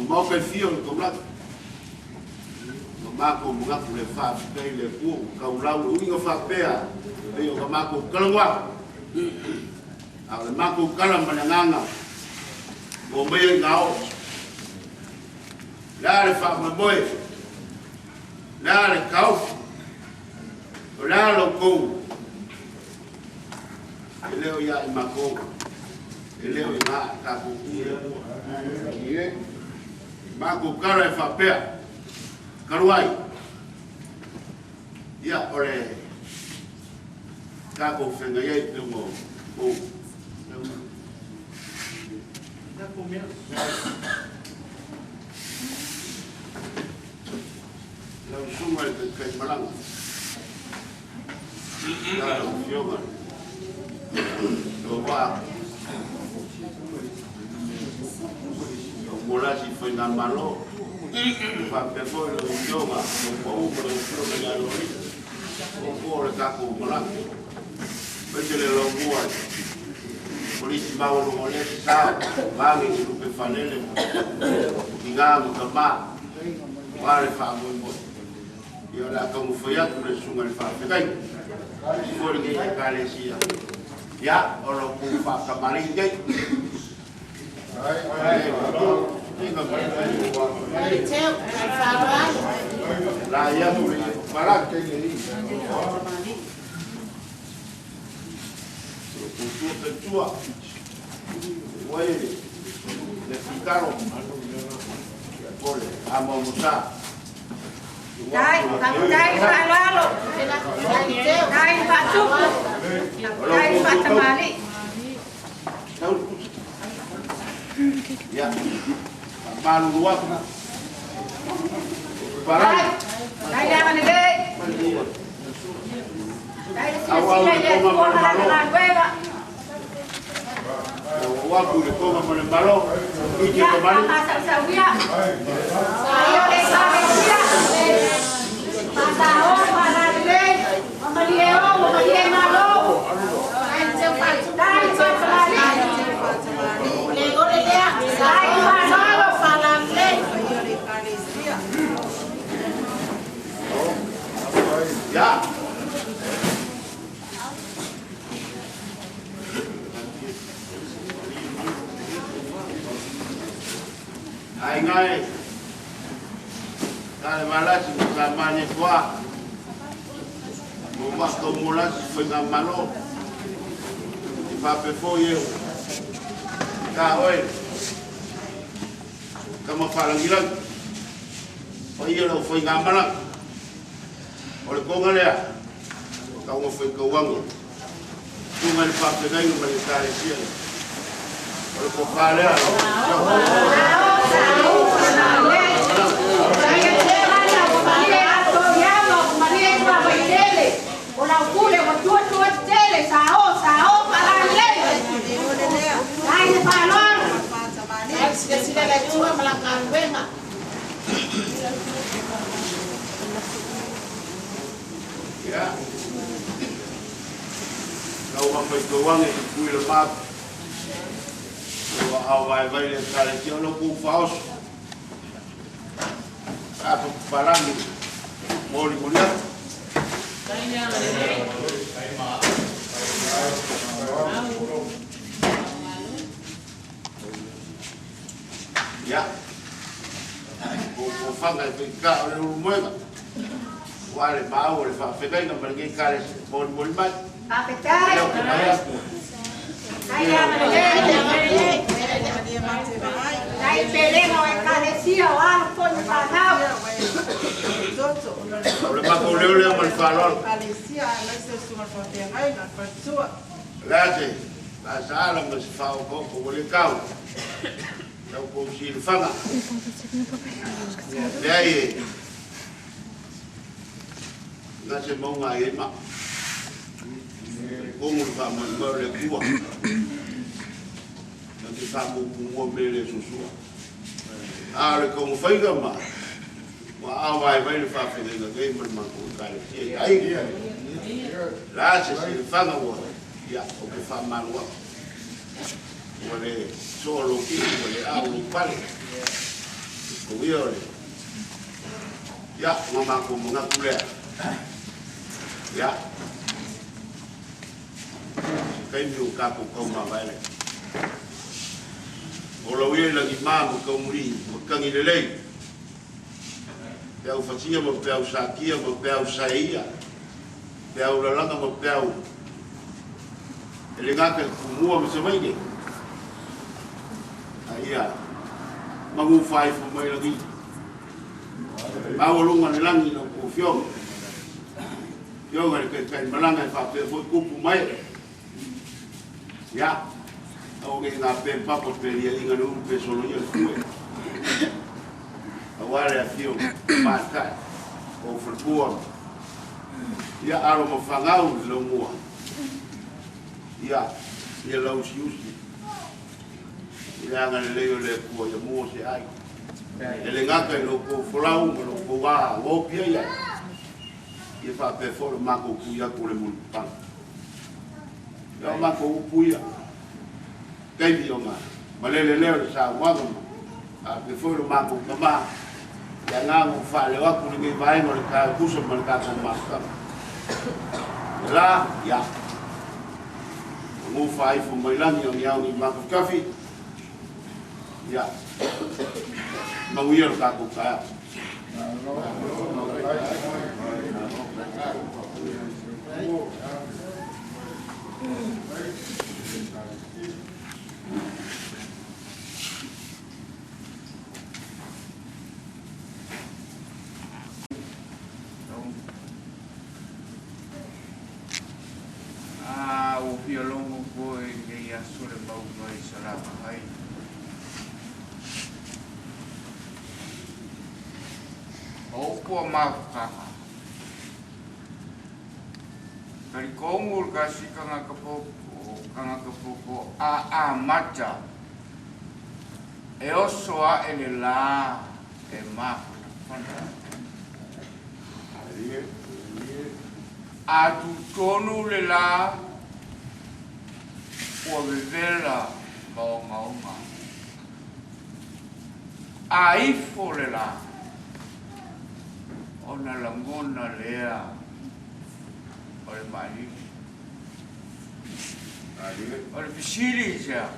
O maoka e fia o le taulaga. Ma matou manatu le faafetai i le Atua ua taulau le uiga faapea pei o ka matou talanoa. A o le matou tala ma le agaga ua maia ina oo. Le a le faamoemoe, le a le taofi, o le a lo outou, e le o ia i matou, e le o i gā tatou tu i le Atua. Matou tala e faapea, talu ai, ia o le tatou feagai ai pe ua ou. Lau susuga i le Taitaimalaga, lau Afioga Loa, lau Molasi Faigamalo, faapea foi lau Afioga Pau ma lau Afioga ia Loli, o o le tatou malaga. Aemaise le laumua polisi maualuga o lea sa vage i lupe falele tina ma tama ua le faamoemoe. Ia o le a taumafai atu le susuga i le faafetai foi lenei Ekalesia. Ia, o lo kou faatamalii nei. La ia tu le palaki. Lo kou tua pentua. Ua e le fitalo. Ia pole amo musa. Dai, dai fa'aloalo, dai fa'atupu, dai fa'atamāli'i. Ia, malulu atu. Dai, dai le agalelei, dai le silasila i le Atua ma lana galuega. Ua le konga ma le malo. Ite Ia, ka mali. fa'amasa'usa'uia, ai o le Ekalesia, fa'asāo, fa'alalelei, mamalie o, mamalie malo. Dai fa'atamāli'i, dai fa'aloalo. Ya. Ai ngai. Ka le malasi mo sa mane toa. Mo matou molasi faigamalo. I faapea foi e ka oe. Kama faalagilagi. Paia lau faigamalaga. O le konga lea. Taunga faitauaga. Tunga i le faafegaiga ma le Ekalesia. O le tofa lea. O lau pule ua tua tetele, sa o, sa o, faalalelei. Dai le fa'aloalo. Silasila le Atua ma lana galuega. Ia. Lau mafaitauaga i pui le mapu. Ua au vai vai le Ekalesia o lau kou faaoso. Apo palagi. Moli moli atu. Ia. Ko ko fanga e ka o le ulumoega. Ua le maau o le faafegaiga ma lenei Ekalesia. Moli moli mai. Fa'afetai. Leo ke mai atu. Dai le agalelei. Dai pelega o Ekalesia o alo foi ma fanau. O le matou leo lea ma le faaaloalo. Le a se la saala ma se faaokaoka ua le tau. Lau kou silafaga. Leai e na se mauga ai ai ma. Kongu le faamoemoe o le Atua. Na te faamumumua me le susua. A o le taumafaiga ma ua ao ai vai le faafegaiga nei ma le matou Ekalesia i aiga. La se silafaga ua ia o ke faamalu atu. Ua le soa lou kini ua le ao lou pale. Uia o le ia ma matou manatu lea. Ia se taimi o tatou taumavae lea. O lau ia i lagima ma taumuli ma tagi lelei. Peau fatia ma peau satia ma peau saeia. Peau lalaga ma peau e le gata i Tumua ma Savaii nei. A ia manu faaifo mai lagi. Maualuga le lagi i la outou Afioga. Afioga i le Taitai Malaga e faapea foi tupu ma ee. Ia, aua ne i gapea le papa pe liaina le ulu pe soloia le fue. Aua le afio tamaitai o faletua. Ia, alo ma fanau i laumua. Ia, ia lauusiusi i le agalelei o le Atua ia mua se ai. E le gata i lo outou folau ma lo outou gopi ai ai, ia faapea foi lo matou tui atu o le mulipapaga. Ia o matou upu ia, taimi ona malele lea o le saunoaga ma faapea foi lo matou tama, le agaga ua faaleo atu lenei vaega o le taeao tusa ma le tatou mafutaga. Ia la, ia, manu faaifo mai lagi o ni ao ni makafikafi, ia, manuia lo tatou taeao. A ua fia logo foi i lenei aso le mauga i Salafai. O upu a mafutaga. Talitonu le tasi tagata tagata popo a amata e oso aʻe le lā e mafanafana. A tutonu le lā ua vevela ma ogaoga. A ifo le lā ona lagona lea o le maalili. O le fesili i sea,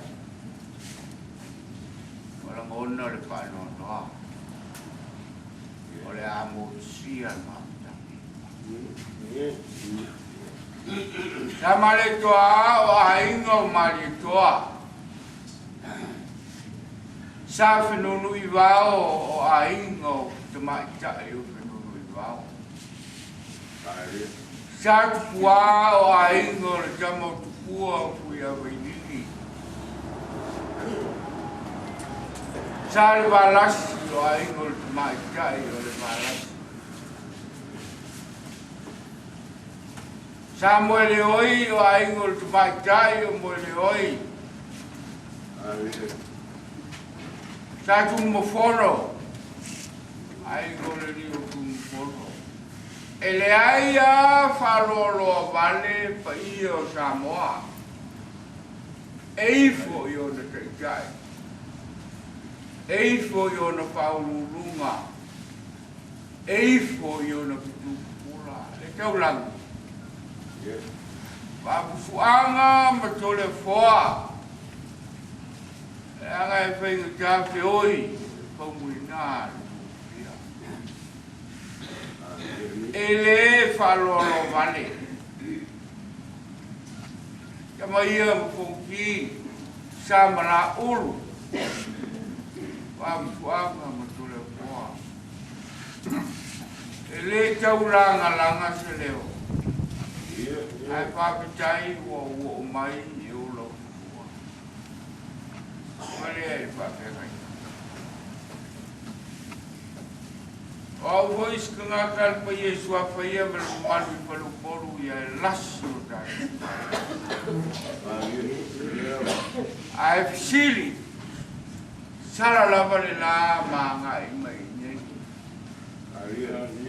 o lagona o le faanoanoa, o le a motusia le mafutaga. Sa Malietoa o aiga o Malietoa. Sa Fenunuivao o aiga o Tamaitai o Fenunuivao. Sa Tupua o aiga o le tama o Tupua o Fuiavailili. Sa le Valasi o aiga o le Tamaitai o le Valasi. Sa Moeleoi o aiga o le Tamaitai o Moeleoi. Sa Tunumafono, aiga o le alii o Tunumafono. E leai a faaloaloa vale paia o Samoa e ifo i ona taitai, e ifo i ona faauluuluga, e ifo i ona pitupula le taulagi. Faapufuaga ma Toleafoa, leaga e faigata feoi e faumuina le tupia. E le faaloaloa vale. Tama ia ma Fonoti, sa ma Laulu, Faapufuaga ma Toleafoa. E le tau lagalaga se leo, ae faafetai ua ou oo mai i ou laufanua. Malie i le faafeagaiga. O au foi se tagata a le paia i suafa ia ma le mamalu i Faleupolu ia e lasi o tatou. Ae fesili, Sala lava le la ma agai mai i inei.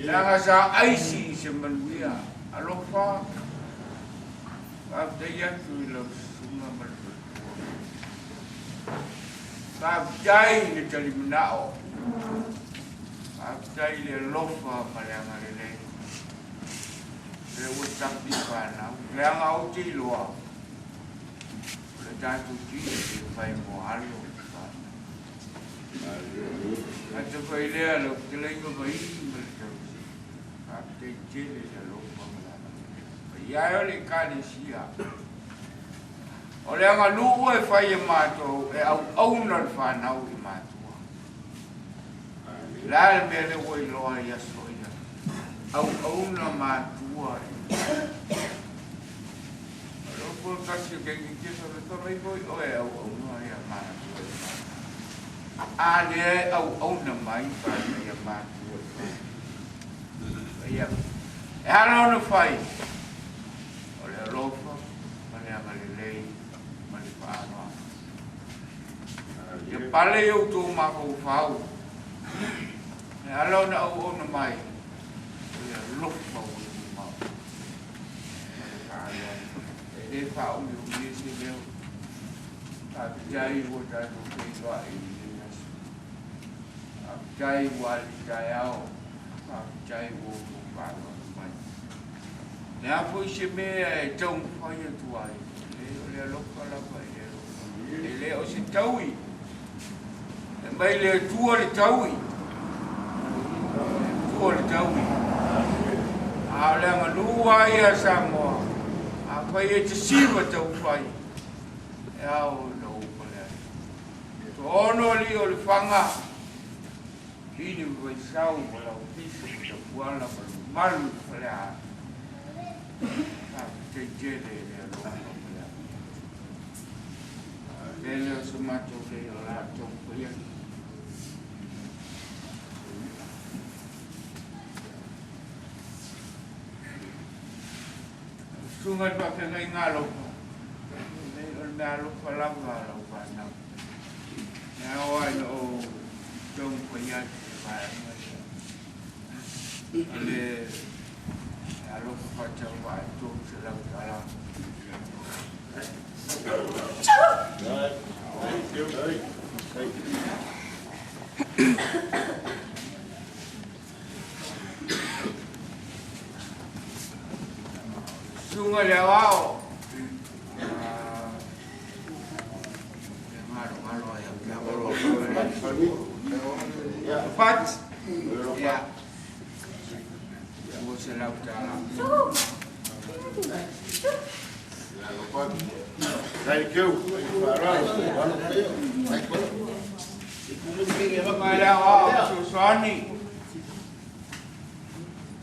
Leaga sa aisi i se manuia. Alofa, faafetai atu i lau susuga ma le faletua. Faafetai i le talimanao. Faafetai i le alofa ma le agalelei. Lea ua tapi fanau. Leaga ou te iloa, o le tatou tino e fai mo alo ma fanau. Ata fai lea lau fetalaiga Vaini ma le tausi. Faafetai tele i le alofa ma le agalelei. Paia e o le Ekalesia. O le aganuu e fai e matou e auauna le fanau i matua. O le a le mea lea ua iloa i aso ia? Auauna matua i O le upu o le tasi o keiki kesa me fai mai foi oe e auauna ia matua i fanau. A lea e auauna mai fanau ia matua i fanau. Ia, e ala ona fai, o le alofa ma le agalelei ma le faaaloalo. Ia pale i outou mafaufau, e ala ona auauna mai, o le alofa ua tumau ma le faaaloalo. E le faaumiumia se leo. Faafetai ua tatou feiloai i lenei aso. Faafetai ua ali taeao. Faafetai ua outou faaaloalo mai. Le a foi se mea e taumafai atu ai, e o le alofa lava i le alofa. E le o se taui, e mai le Atua le taui, le Atua le taui. A o le aganuu lava ia a Samoa, afai e te siva taufai, e ao ona ou pale atu. Toaono alii o Lefaga, Fili ma Vaisau ma Laufiso ma Tapuala ma le mamalu i le Faleaana. Faafetai tele i le alofa ma le agalelei. Le lea o se matou lei o latou paia. Susuga i le faafeagaiga alofa, o le mea alofa lava a lau fanau. E ao ai na ou taumafai atu i le vaega lea. O le alofa faatauvaa e $300. Susuga i le aoao. Pat. Ya. Thank you. Mai le aoao fesoasoani.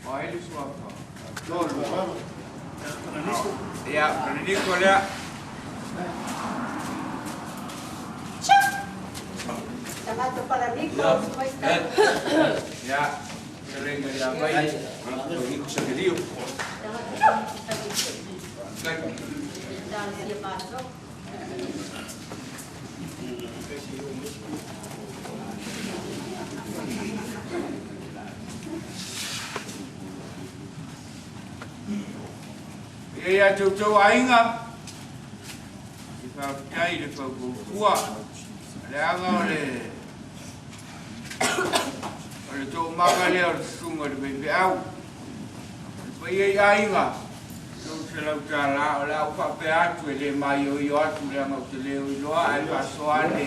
O ai le suafa? Ia, Fernandiko lea. Tagata Palaniko, Ia, fetalaiga ia Vai. Ia ia te outou aiga, i faafetai i le faufaufua, leaga o le o le toomaga lea o le susuga i le faifeau. O le paia i aiga, $300, o le a ou faapea atu e le maioio atu leaga ou te le o iloa ae faasoa ane.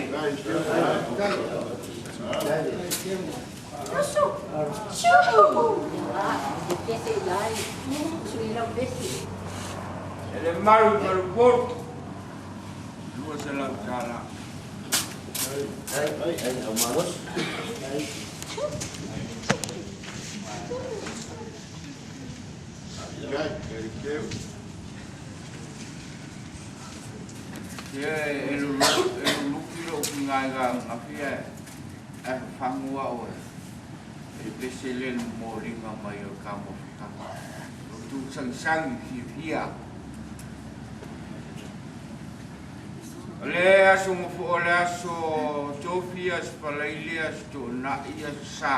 E le malu i Faleupolu, $200. Ia e luluki lou figaiga ananafi ae fafagu au e pese le momoliga mai o le taumafataga. O tuusagisagi fiafia. O le aso o le aso Tofi, aso Falaili, aso Toonai, aso Sa.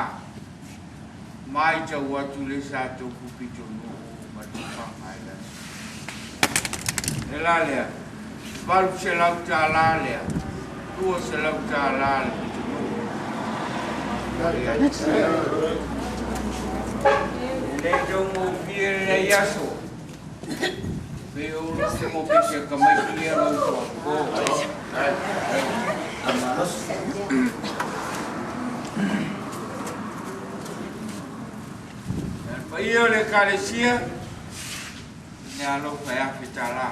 Matau atu le sa tofu pitonuu ma Lefaga i le aso. E la lea, $800 lea, $200 le pitonuu. Le taugofie lenei aso, pei o lo se mo pese ka mai kia mau ko. Paia o le Ekalesia, le alofa e afe tālā.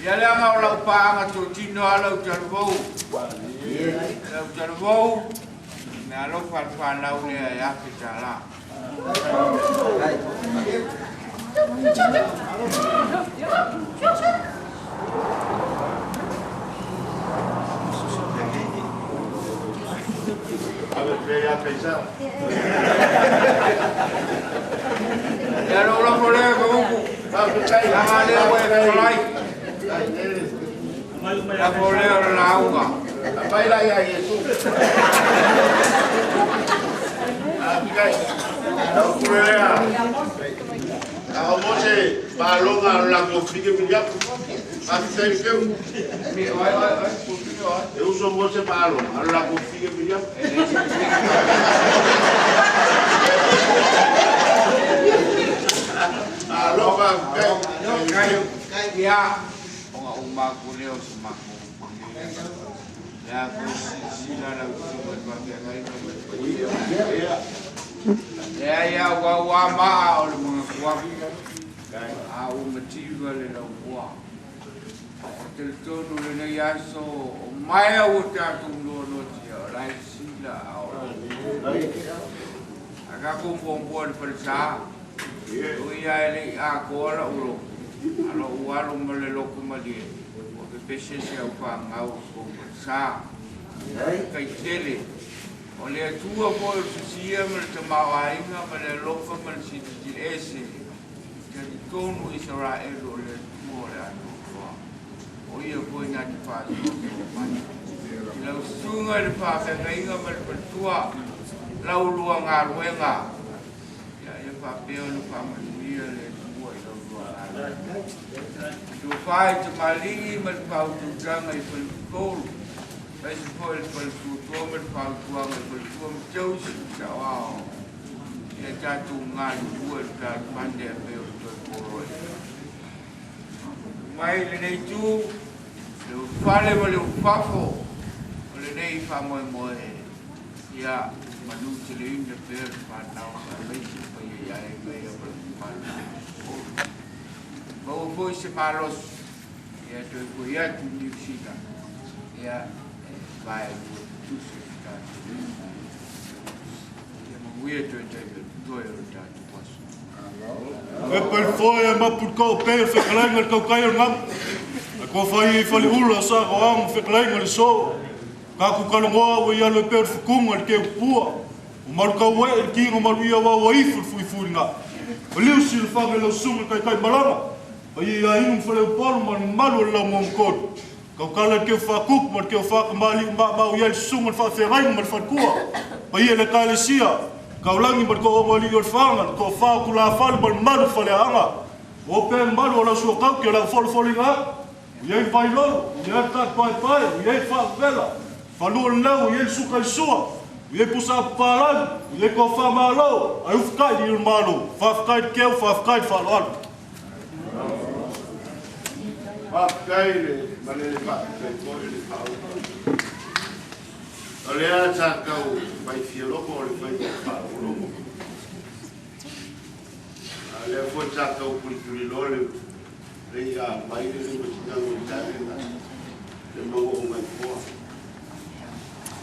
Ia leaga o lau paaga totino a lau talavou. Lau talavou, me alofa le fanau lea e afe tālā. Ia lou lafo lea ka upu. Laga lea ua e fetalai. Lafo lea o le lauga. Ia, ona ou maku lea o se maku lea foi silasila lau susuga i le faafeagaiga ma le paia. Lea ia ua ua maa o le manatu atu, a ua mativa le laumua. E talitonu lenei aso o maea ua tatou noanoatia o la e sila a o a tatou muamua i le falesa. O ia e le i atoa la'u loto, a lo'u alo ma le loto malie, ua pepese se aufāgau o kou falesa. Faafetai tele. O le Atua foi o le fesia ma le tamaoaiga ma le alofa ma le silisili ese, e talitonu Isaraelu o le Atua o le atoatoa. O ia foi na te faasoasoa mai. I lau susuga i le faafeagaiga ma le faletua, lau lua galuega, Ia, ia faapea ona faamanuia le Atua i lau galuega. Tofa i tamalii ma le faautautaga i faletutolu, aemaise foi le faletuatua ma le fautuaga i faletua ma tausi ma saoao. Ia tatou galulue i le Palemane a pei o le toe poloaiga. Mai lenei itu, le ulufale ma le ulufafo o lenei faamoemoe. Ia manuteleina pea le fanau aemaise le paia i aiga ia ma le mamalu o le Maua foi se malosi ia toe foi atu i Niu Sila ia e vae lua tutusa le tatou Ia manuia toe taimi o totoe o le tatou aso. E pe le foe e mapu le koo pe o fekalaiga le tautai o le gamu. Ae kua fai i faleula o sa roaga ma fekalaiga le soo. Ka ku kalogoa ua i alo e pea o le fukuga le keu pua. O malu kau ee le kinga malu ia wa ua ifu le fuifui nga. O liu si le whange lau sunga kai kai malanga. Pa i a inu mwhale upolu ma malu o le lau mongkolu. Kau kala le keu whakuku ma le keu whakamali u ma mau ia le sunga le whaawhengainga ma le whalekua. Pa ia le kalesia. Kau langi ma le ko ongo ali o le whanga, le ko whao ku la whalu ma le malu whaleaanga. O pe malu o lau sua kau ki o lau wholowholinga aku. Ua i ai le vailolo, ua i ai le tatupaepae, ua i ai le faavela, falua le leo, ua i ai le suka i sua, ua i ai pusa apapalagi, ua i ai tofa malo, ae ufukai i le Malo. Faafetai le keu, faafetai le faaaloalo. Faafetai le malele faafetai foi le faaopo. O lea sa tau fai fialogo o le faiga o faalogologo. A lea foi sa tau tulituliloa le le ia mai le lima sinago i tane le mago o mai poa.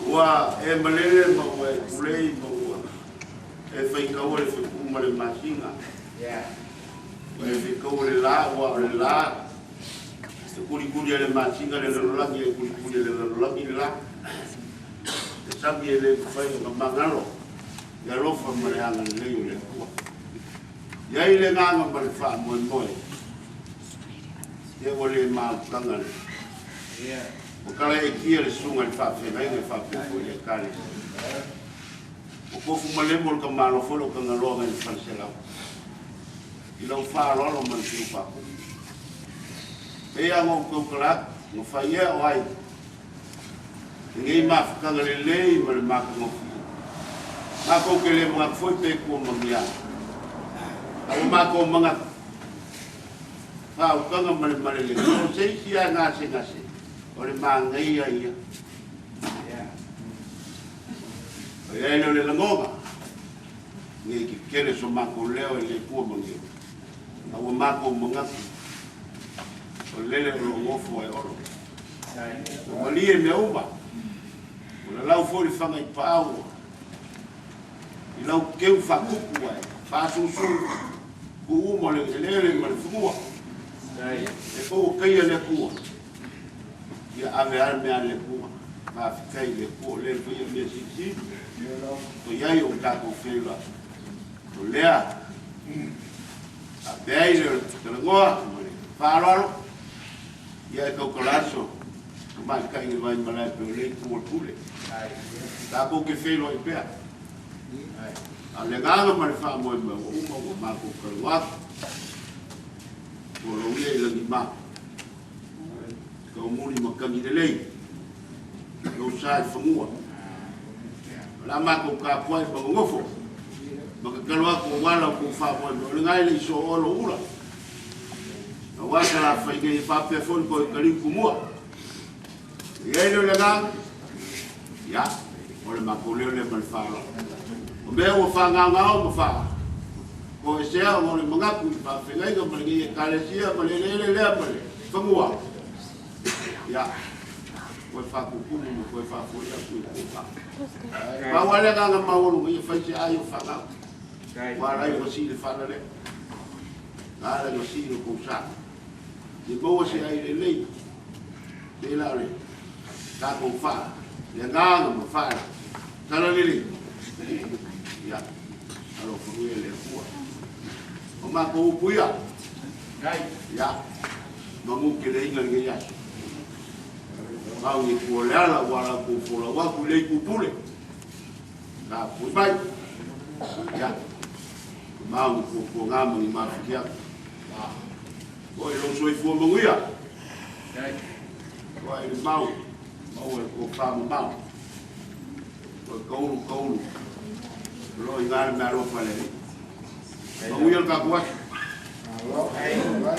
Ua e malele ma ua e pulei ma ua e faikaua le feku ma le masina. Ua e faikaua le la, ua o le la. E kulikuli a le masina le lalolagi e kulikuli a le lalolagi le la. E sami e le mafai ona magalo i alofa ma le agalelei o le Atua. I ai le agaga ma le faamoemoe, ia ua le mautaga le Ua kalaetia le susuga i le faafeagaiga e faapea foi le Ekalesia. Ua tofu malemo le tamaloa foi lou tagaloa nai le faleselau i lau faaaloalo ma le fiu papu. Pei lava ona ou tautala atu, na fai ea o ai lenei mafutaga lelei ma le matagofie. Matou te le manatu foi pe tua ma ni a. A ua matou manatu, faautaga ma le malelei, o se isi lava gasegase, o le manaia ia. O i ai lea o le lagona, nei tetele so matou leo e le tua ma ni a. A ua matou manatu, o lele o lo o nofo ai Olo. Ua malie mea uma, ua lalau foi le faga i paau i lau keu faatupu ae faasusu tuu uma o le eleele ma le fanua. E pou o kaia le Atua, ia ave lava le mea a le Atua. Faafetai i le Atua o lea e faia mea silisili, o i ai o tatou feiloai. O lea, faapea ai le talanoa ma le faaaloalo, Ia e tautala aso, tamaitai i le Vaimalae pei o lea itu o le pule. Tatou te feiloai pea. A o le agaga ma le faamoemoe ua uma ua matou talanoa atu. Ua louia i lagima. Taumuli matagi lelei. Lou sa i fanua. O le a matou tapuai ma nonofo. Ma tatalo atu aua la outou faamoemoe. O lena e le i sooa lou ula. Aua Salafai nei e faapea foi le toe taliu tumua. E i ai lea o le agaga, ia, o le matou leo lea ma le faaaloalo. O mea ua faagaogao ma faa toesea ona o le manatu i faafeagaiga ma lenei Ekalesia ma le eleele lea ma le fanua, ia, toe faatutumu ma toe faafoi atu i le tofa. Pau lava le agaga maualuga ia fai se ai o fanau. Ua ala ai ona sii le fala lea. Na ala ai ona sii lo tou sa. Ia maua se ai lelei. Pei la o le tatou faa, le agaga ma faa tala lelei. Ia, alofagia e le Atua. O matou upu ia. Ia, manu keleiga lenei aso. Mau i tua o le ala ua ala tou folau atu i le itu pule. Tapuai mai. Ia. Mau ni puapuaga ma ni mafikiaga. Oi lou soifua manuia. Oi le mau, maua le tofa mamao. Oi kaulu kaulu. O lo o i ina le meaalofa a le Alii. Manuia le tatou aso.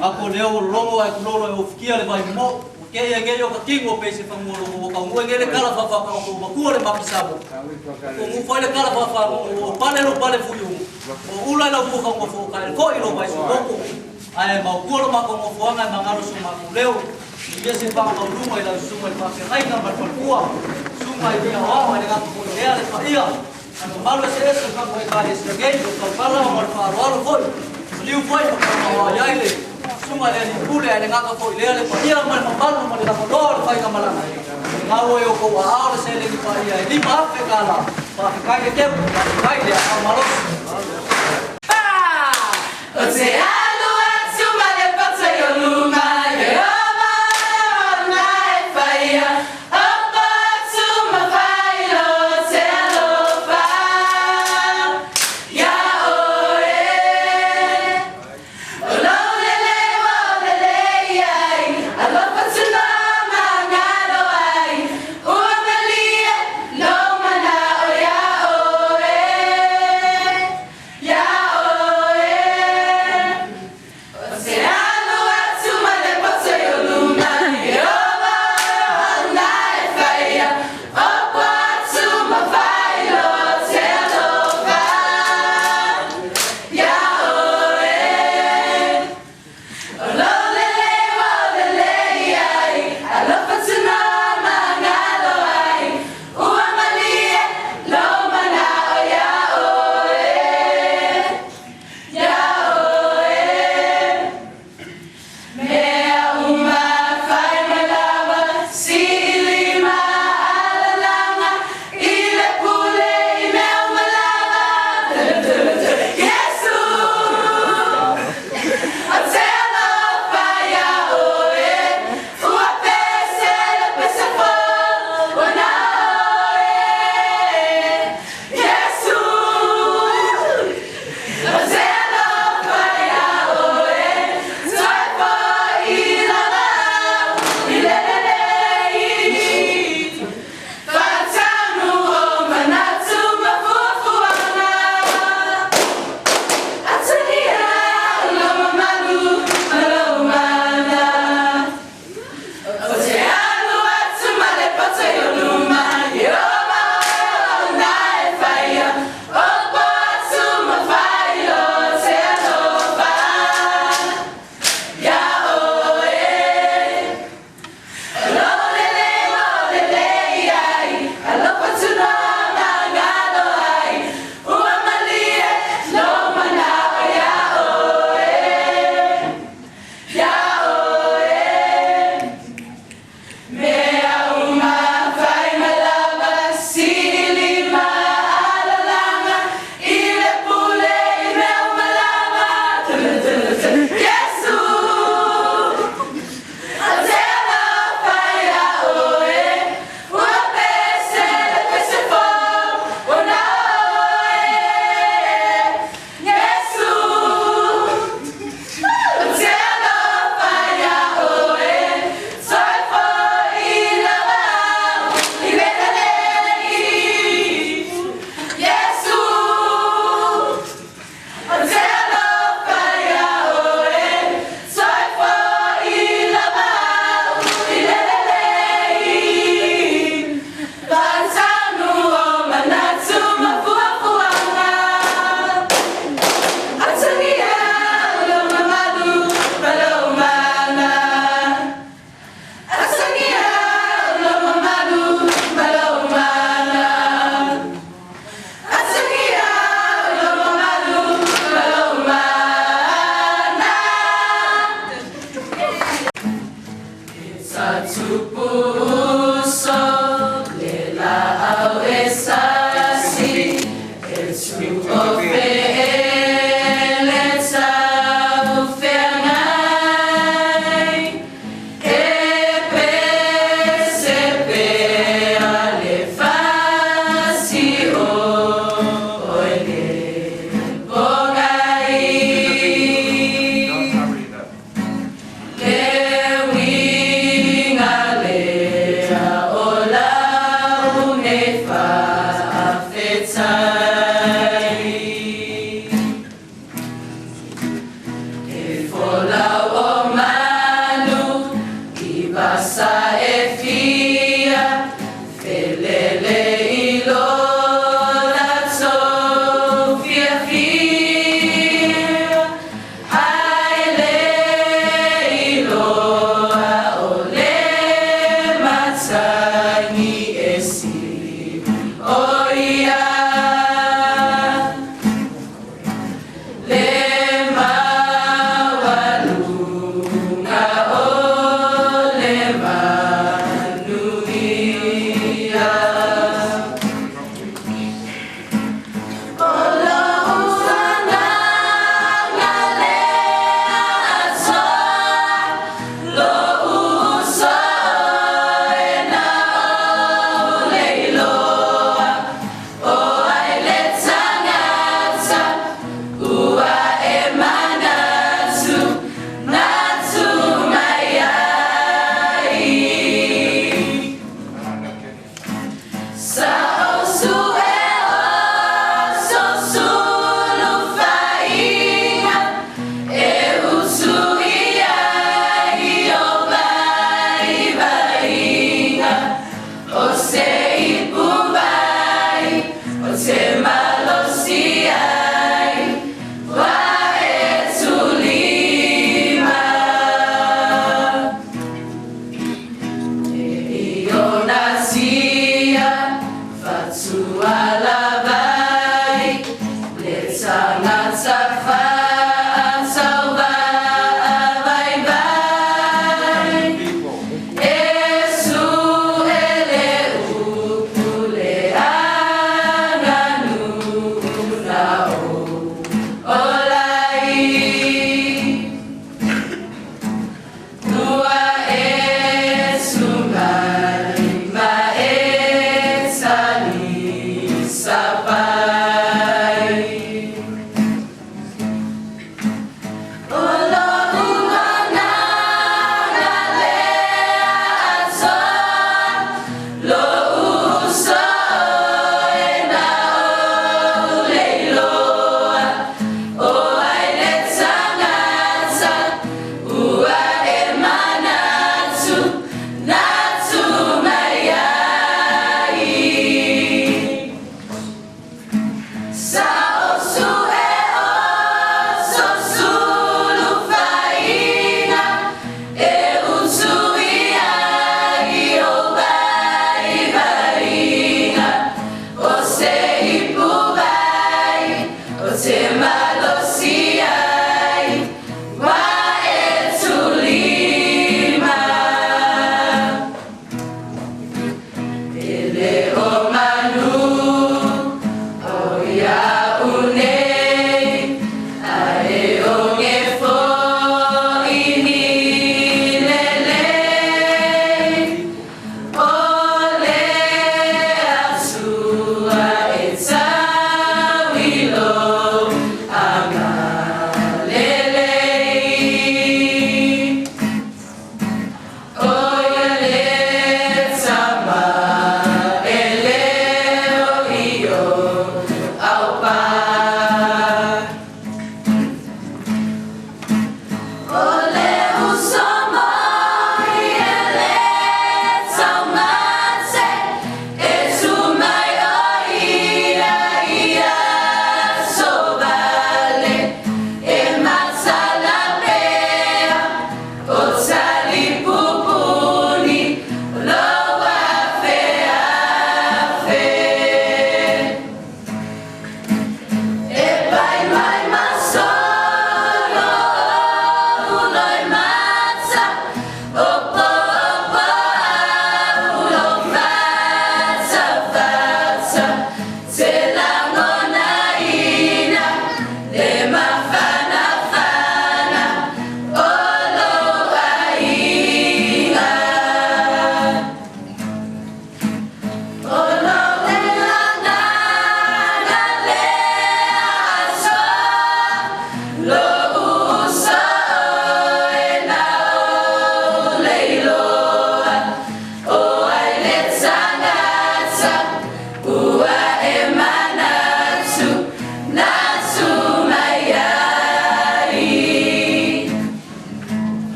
Ako leo o logo ae kulolo e ofikia le vai mo o ke ia nge yo ka kingo pe se fangu lo mo ka ngue nge le kala fa fa ka ko makua le makisamo ko ngu fa le kala fa fa o pale lo pale fu yu o ula la ku ka ngo fo ka ko ilo vai su ko ae mau kua lo ma ko ngo fo anga mangalo su ma ku leo ia se fa ka luma i la su ma fa ke ai ka ma fa kua su ma i ia wa le ka ko le le fa ia Ano malo se ese ka koe ka ese ngei o ka pala o mar wharo alo foi. Liu foi o ka maua iai le. Sunga le ni pule ai le ngaka foi lea le paia ma le mamalu ma le lako loa le whai ka malanga. Ngau e o kou a ao le se le ni paia e lima afe ka la. Whawhikai le teu, whawhikai le au malosi. O te alu atu ma le pata i o luma, Iehova ona e whaia, Opo atu ma whailo te alofa ia oe. O lou lele ua lele ai, alofa tuna ma ngalo ai, ua malie lou manao ia oe, ia oe. Vai.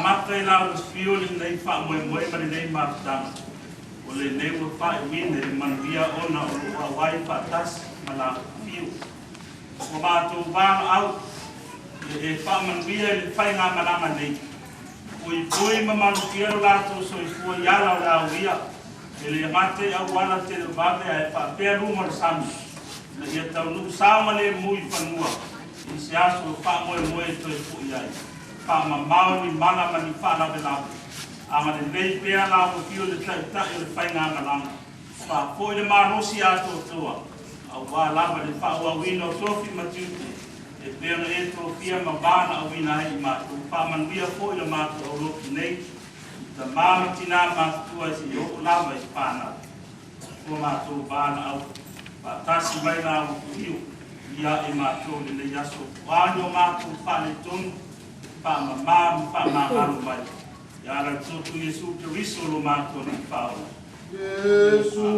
Amata i lau afio lenei faamoemoe ma lenei mafutaga, o lenei ua faaiuina i le manuia ona o loo auai faatasi ma la afio. Ua matou valaau ia e faamanuia i le faigamalaga nei. Puipui ma malutia lo latou soifua i ala o le auia, e le gata i auala televave ae faapea luga o le sami, ina ia taunuu saogalemu i fanua i se aso o faamoemoe e toe fo'i ai. Faamamao ni mala ma ni faalavelave. Agalelei pea lau afio i le Taitai o le faigamalaga. Faafoi le malosi atoatoa auā lava le faaauauina o tofi ma tiute e pei ona e tofia ma valaauina ai i matou. Faamanuia foi le matou aulotu nei i tamā ma tinā matutua seia oo lava i fanau. Ua matou valaau, faatasi mai lau afio ia i matou i lenei aso. O a ni o matou faaletonu, faamamā ma faamagalo mai. E ala i le Totu Iesu Keriso lo matou Alii Faaola. Iesu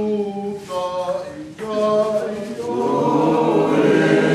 taitai oe.